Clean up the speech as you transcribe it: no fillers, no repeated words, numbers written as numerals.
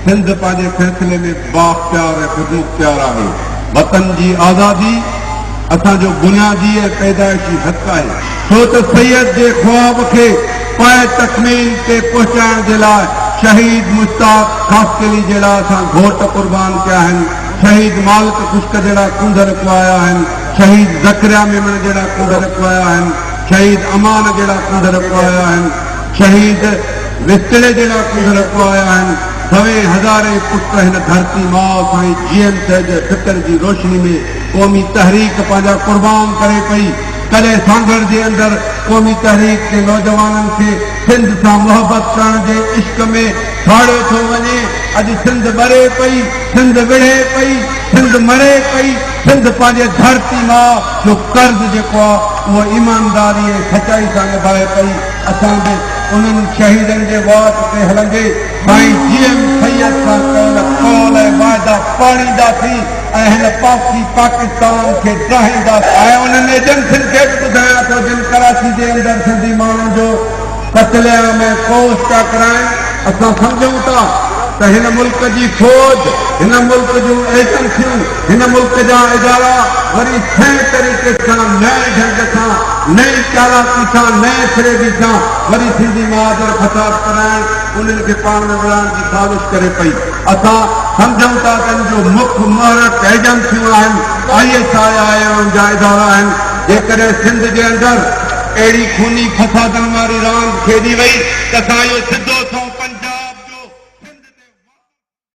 سنڌ پنهنجي فيصلي ۾ بااختيار ۽ خودمختيار آهي. وطن جي آزادي اسان جو بنيادي ۽ پيدائشي حق آهي. ڇو ته سيد جي خواب کي پايه تڪميل تي پهچائڻ جي لاء شهيد مشتاق خاصخيلي جهڙا اسان گهوٽ قربان ڪيا آهن، شهيد مالڪ خشڪ جهڙا ڪنڌ رکوايا آهن، شهيد زڪريا ميمڻ جهڙا ڪنڌ رکوايا آهن، شهيد امان جهڙا ڪنڌ رکوايا آهن، شهيد وسطڙي جهڙا ڪنڌ رکوايا آهن، سوين هزارين پٽ هن ڌرتي ماء سائين جي ايم سيد جي فڪر جي روشني ۾ قومي تحريڪ پنهنجا قربان ڪري پئي. ڪڏهن سانگهڙ جي اندر قومي تحريڪ جي نوجوانن کي سنڌ سان محبت ڪرڻ جي عشق ۾ ساڙيو ٿو وڃي. اڄ سنڌ ٻري پئي، سنڌ وڙهي پئي، سنڌ مري پئي، سنڌ پنهنجي ڌرتي ماء جو قرض جيڪو آ اهو ايمانداري ۽ سچائي سان نڀائي پئي. اسان به انهن شهيدن جي واٽ تي هلندي سائين جي ايم سيد سان ڪيل قول ۽ واعدا پاڙينداسين ۽ هن پاپي پاڪستان کي ڊاهينداسين. ۽ انهن ايجنسين کي به ٻڌايان ٿو جن ڪراچي جي اندر سنڌي ماڻهن جو قتل عام ۽ ڪوس پيا ڪرائين. اسان سمجهون ٿا ته هن ملڪ جي فوج، هن ملڪ جون ايجنسيون، هن ملڪ جا ادارا وري سئين طريقي سان، نئين ڍنگ سان، نئين چالاڪي سان، نئين فريبي سان وري سنڌي مهاجر فساد ڪرائڻ، انهن کي پاڻ ۾ وڙهائڻ جي سازش ڪري پئي. اسان سمجهون ٿا ته ان جو مک محرڪ ايجنسيون آهن، I S I آهي ۽ ان جا ادارا آهن. جيڪڏهن سنڌ جي اندر اهڙي خوني فسادن واري راند کيڏي وئي ته اسان اهو سڌو سنئون.